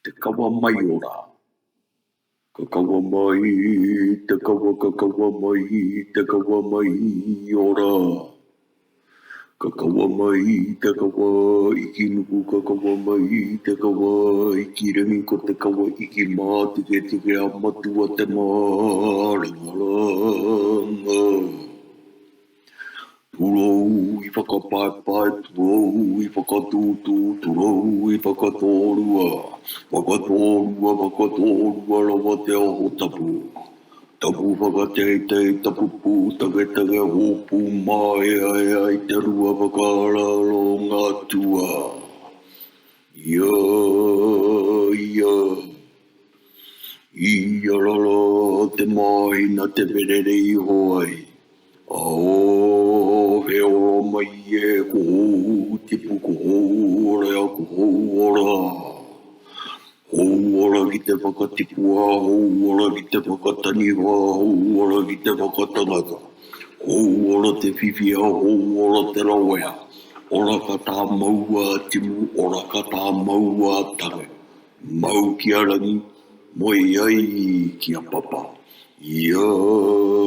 Te kawa maiora. Ka kawa mai te kawa ka kawa mai te kawa maiora. Ka kawa mai te kawa iki nuku ka kawa mai te kawa iki rangi ko te kawa iki mātiketike a matua te mārangaranga. Turou i whakapaepae, turou i whakatūtū, turou i whakatōrua, whakatōrua, whakatōrua rawa te aho tapu. Tapu whakateitei, tapu pūtaketake, hōpū māeaea i te rua whakaaraara o ngā atua. Ia, ia. Ia rara te māhina te werere iho ai. Aō, he ora mai e, ko hou tipu, ko hou rea, ko hou ora. Hou ora ki te whakatipua, hou ora ki te whakataniwha, hou ora ki te whakatangata. Hou ora te whiwhia, hou ora te rawea. Ora ka tāmaua a timu, ora ka tāmaua a tange. Mau ki a Rangi, moe ai ki a Papa. Ia!